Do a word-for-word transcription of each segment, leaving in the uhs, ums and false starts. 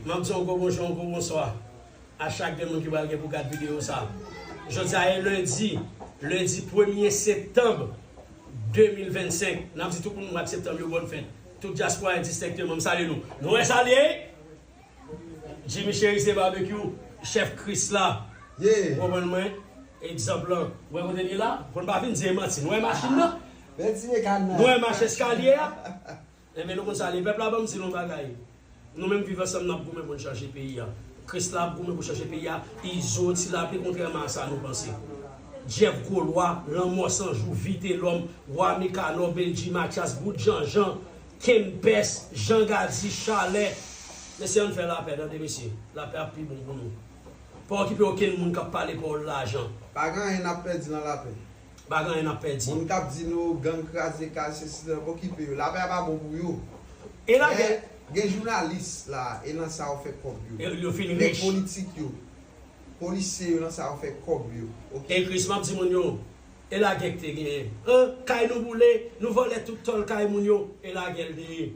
M ap di yon gwo bonjou, yon gwo bonswa a chak de moun ki pral gen pou gad videyo sa. Jodi a e lendi, lendi premye septanm de mil vennsenk. N ap di tout moun mwa septanm yo bòn fèt. Tout dyaspora endistenkteman, m salye nou. Nou wè sa l ye? Jimmy Cherizier Barbecue, chèf Krisla. Ou konprann mwen? Egzanp lan, ou wè kote l ye la? Fò n pa vin di e manti. Nou wè machin nan? Nou wè mach eskalye a? Enben, nou konn sa l ye. Pèp la, ban m di nou yon bagay. Nou menm Viv Ansanm, n ap goumen pou n chanje peyi a. Krisla ap goumen pou chanje peyi a. Izo, Ti Lapli, kontrèman a sa nou panse. Jeff Gwo Lwa, Lanmò San Jou, Vitelòm, Wa Mikanò, Beldji, Matyas, Bout Janjan, Kempès, Jan Gadi, Chalè. Mesye, ann fè lapè, tande mesye. Lapè ap pi bon pou nou. Pa okipe okenn moun k ap pale pawòl lajan. Pa gen anyen n ap pèdi nan lapè. Pa gen anyen n ap pèdi. Moun k ap di nou gang kraze kay, sesi, sela, pa okipe yo. Lapè a pa bon pou yo. E lagè. Men, gen jounalis la, e nan sa yo fè kòb yo. E yo fin rich. Nèg politik yo. Polisye yo nan sa yo fè kòb yo. Oke? E Kris, m ap di moun yo, e lagè k te genyen. An, kay nou boule, nou vòlè tout tòl kay moun yo, e lagè l te ye.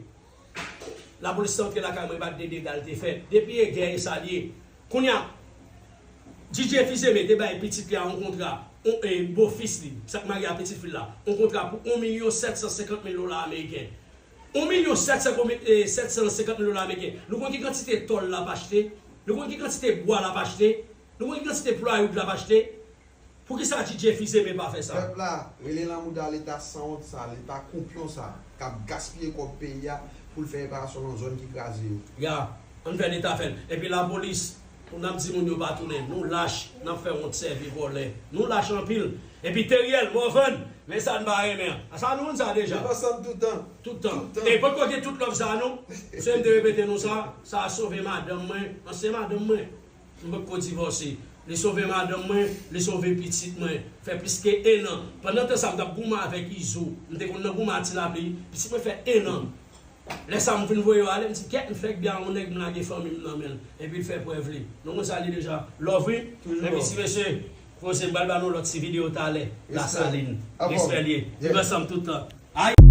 Lapolis te antre lakay mwen, e pa t de dega l te fè. Depi e gè, e sa l ye. Kounye a, DJ Fizeme te bay pitit li a yon kontra, yon, e, bofis li, sa k marye a pitit fi l la, yon kontra pou yon milyon sèt san senkant mil dola ameriken. Yon milyon sèt san, e, sèt san senkant mil dola ameriken. Nou konn ki kantite tòl l ap achte? Nou konn ki kantite bwa l ap achte? Nou konn ki kantite plywood l ap achte? Poukisa DJ Fizeme pa fè sa? Pèp la, rele nan mouda Leta sanwont sa, Leta koupyon sa, k ap gaspiye kòb peyi a pou l fè reparasyon nan zòn ki kraze yo. Ya, ann fè Leta fè l. Epi lapolis, pou n ap di moun yo pa tounen, nou lach, n ap fè wont sèvi vòlè. Nou lach anpil. Epi Teriel, Morvan, men sa n pa renmen an. A sa nou konn sa deja. Viv Ansanm toutan. Toutan. Toutan. E potko gen tout love sa non. Se m te repete nou sa, sa a sove madanm mwen, ansyen madanm mwen. M potko divòse. Li sove madanm mwen, li sove pitit mwen. Fè plis ke en an. Pandan tan sa, m t ap goumen avèk Izo. M te konn nan goumen a Ti Lapli. Pitit mwen fè en an. Lè sa, m fin voye yo ale, m di, kèt, m fèk byen a yon nèg, m lage fanmi m nan men l. Epi l fè prèv li. Nou konn sa li deja. Love, wi. Toujou love. Epi ti mesye, poze, m pral ba nou lòt ti videyo talè. Lasalin. Respè li ye. Viv Ansanm tout tan. Ay!